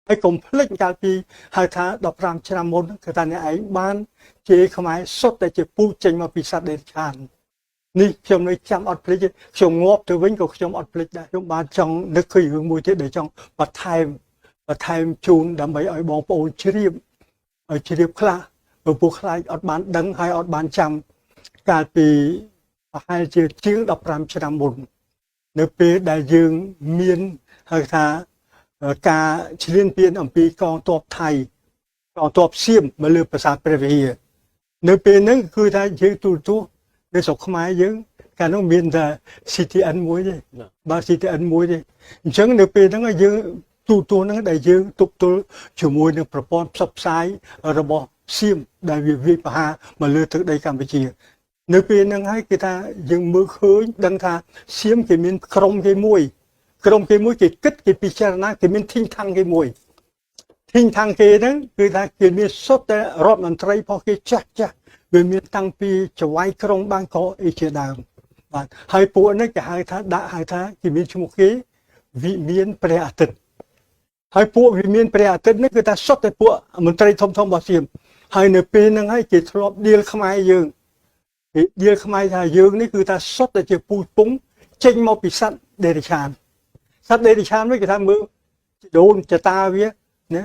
ហើយកុំភ្លេចកាលពីហៅថា15ឆ្នាំមុនគឺថាអ្នកឯងបានជេរខ្មែរសុទ្ធតែជាពូជចេញមកពីសត្វដេរឆាននេះខ្ញុំនៅចាំអត់ភ្លេចទេខ្ញុំងាប់ទៅវិញក៏ខ្ញុំអត់ភ្លេចដែរខ្ញុំបានចង់នឹកឃើញរឿងមួយទៀតដែលចង់បន្ថែមជូនដើម្បីឲ្យបងប្អូនជ្រាបឲ្យជ្រាបខ្លះព្រោះពួកខ្លាចអត់បានដឹងហើយអត់បានចាំកាលពីប្រហែលជាជាង15ឆ្នាំមុននៅពេលដែលយើងមានហៅថាការឈ្លានពានអំពីកងទ័ពថៃកងទ័ពសៀមមកលើប្រាសាទព្រះវិហារនៅពេលហ្នឹងគឺថាយើងទូរទស្សន៍នៅស្រុកខ្មែរយើងកាលនោះមានតែ CTN មួយទេបាទ CTN មួយទេអញ្ចឹងនៅពេលហ្នឹងយើងទូរទស្សន៍ហ្នឹងដែលយើងទប់ទល់ជាមួយនឹងប្រព័ន្ធផ្សព្វផ្សាយរបស់សៀមដែលវាវាយប្រហារមកលើទឹកដីកម្ពុជា នៅពេលហ្នឹងហើយគេថាយើងមើលឃើញដឹងថាសៀមគេមានក្រុមគេមួយក្រុមគេមួយគេគិតគេពិចារណាគេមាន think tank គេមួយ think tank គេហ្នឹងគឺថាគេមានសុទ្ធតែរដ្ឋមន្ត្រីផងគេចាស់ចាស់វាមានតាំងពីចៅហ្វាយក្រុងបាងកកអីជាដើមបាទហើយពួកនេះគេហៅថាដាក់ហៅថាគេមានឈ្មោះគេវិមានព្រះអាទិត្យហើយពួកវិមានព្រះអាទិត្យនេះគឺថាសុទ្ធតែពួកមន្ត្រីធំធំរបស់សៀមហើយនៅពេលហ្នឹងហើយគេធ្លាប់ដៀលខ្មែរយើងគេដៀលខ្មែរថាយើងនេះគឺថាសុទ្ធតែជាពូជពងចេញមកពីសត្វដេរិឆានសត្វដេរិឆានវិញគេថាមើលជីដូនចតាវាណា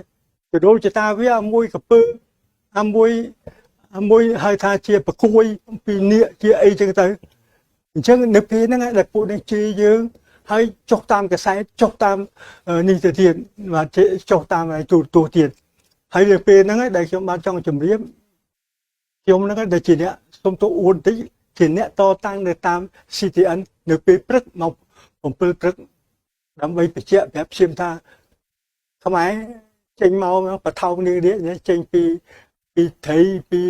ជីដូនចតាវាអាមួយកពើអាមួយអាមួយហៅថាជាប្រគួយពីនាគជាអីចឹងទៅអញ្ចឹងនៅពេលហ្នឹងដែលពួកនេះជេរយើងហើយចុះតាមកសែតចុះតាមនេះទៅទៀតបាទចុះតាមទូរទស្សន៍ទៀតហើយនៅពេលហ្នឹងដែលខ្ញុំបានចង់ជម្រាបខ្ញុំហ្នឹងដែលជាអ្នកសុំទោសអួនតិចជាអ្នកតតាំងនៅតាម CTN នៅពេលព្រឹកមក7ព្រឹកដើម្បីបញ្ជាក់ប្រាប់សៀមថាខ្មែរចេញមកបថោងនាងនេះចេញពីពីត្រីពី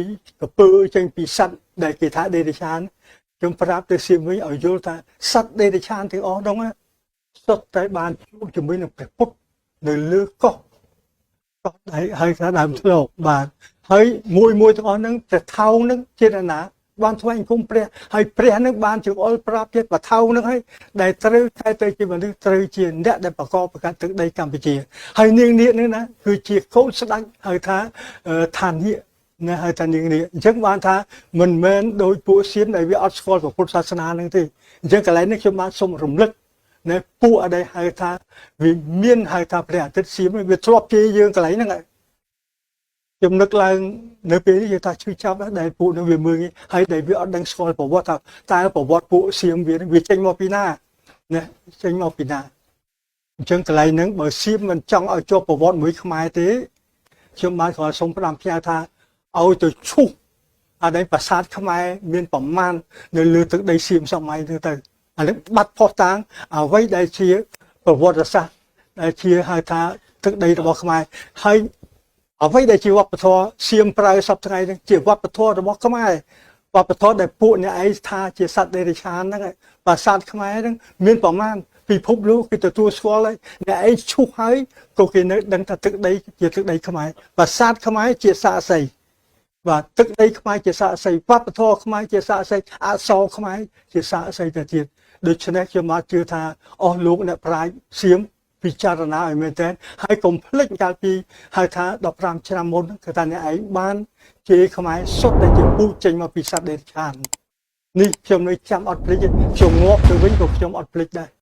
កពើចេញពីសត្វដែលគេថាដេរិឆានខ្ញុំប្រាប់ទៅសៀមវិញឲ្យយល់ថាសត្វដេរិឆានទាំងអស់នោះសុទ្ធតែបានជួបជាមួយនឹងព្រះពុទ្ធនៅលើកោះកោះដែលហៅថាដើមធ្លកបាទហើយមួយមួយទាំងអស់ហ្នឹងព្រះថោងហ្នឹងជាអ្នកណាបានថ្វាយអង្គមព្រះហើយព្រះនឹងបានចង្អុលប្រាប់ទៀតបថោងហ្នឹងហើយដែលត្រូវតែទៅជាមនុស្សត្រូវជាអ្នកដែលប្រកបប្រកាសទឹកដីកម្ពុជាហើយនាងនាគហ្នឹងណាគឺជាកូនស្ដេចហៅថាឋានៈណាហៅថានាងនាគអញ្ចឹងបានថាមិនមែនដោយពួកសៀមដែលវាអត់ស្គាល់ពុទ្ធសាសនាហ្នឹងទេអញ្ចឹងកន្លែងនេះខ្ញុំបានសូមរំលឹកណែពួកអដែលហៅថាវាមានហៅថាព្រះអាទិត្យសៀមវាធ្លាប់ជេរយើងកន្លែងហ្នឹងខ្ញុំនឹកឡើងនៅពេលនេះគេថាឈឺចាប់ដែលពួកនឹងវាមើលហើយដែលវាអត់ដឹងស្គាល់ប្រវត្តិថាតើប្រវត្តិពួកសៀមវាវាចេញមកពីណាណាចេញមកពីណាអញ្ចឹងកន្លែងហ្នឹងបើសៀមមិនចង់ឲ្យជាប់ប្រវត្តិមួយខ្មែរទេខ្ញុំបានគ្រាន់សុំផ្ដាំផ្ញើថាឲ្យទៅឈុះអានេះប្រាសាទខ្មែរមានប្រមាណនៅលើទឹកដីសៀមសម័យហ្នឹងទៅអានេះបាត់ផុសតាងអ្វីដែលជាប្រវត្តិសាស្ត្រដែលជាហៅថាទឹកដីរបស់ខ្មែរហើយអ្វីដែលជាវប្បធម៌សៀមប្រើសប្តាហ៍ថ្ងៃហ្នឹងជាវប្បធម៌របស់ខ្មែរវប្បធម៌ដែលពួកអ្នកឯងថាជាសត្វដេរិឆានហ្នឹងប្រាសាទខ្មែរហ្នឹងមានប្រមាណពិភពលោកគេទទួលស្គាល់ហើយអ្នកឯងឈុះហើយក៏គេនៅដឹងថាទឹកដីជាទឹកដីខ្មែរប្រាសាទខ្មែរជាសាក្សីបាទទឹកដីខ្មែរជាសាក្សីវប្បធម៌ខ្មែរជាសាក្សីអក្សរខ្មែរជាសាក្សីទៅទៀតដូច្នេះខ្ញុំមកជឿថាអស់លោកអ្នកប្រាជ្ញសៀមពិចារណាឲ្យមែនទែនហើយកុំភ្លេចកាលពីហៅថា15ឆ្នាំមុនគឺថាអ្នកឯងបានជេរខ្មែរសុទ្ធតែជាពូជចេញមកពីសត្វដេរិឆាននេះខ្ញុំនៅចាំអត់ភ្លេចខ្ញុំងាប់ទៅវិញក៏ខ្ញុំអត់ភ្លេចដែរ។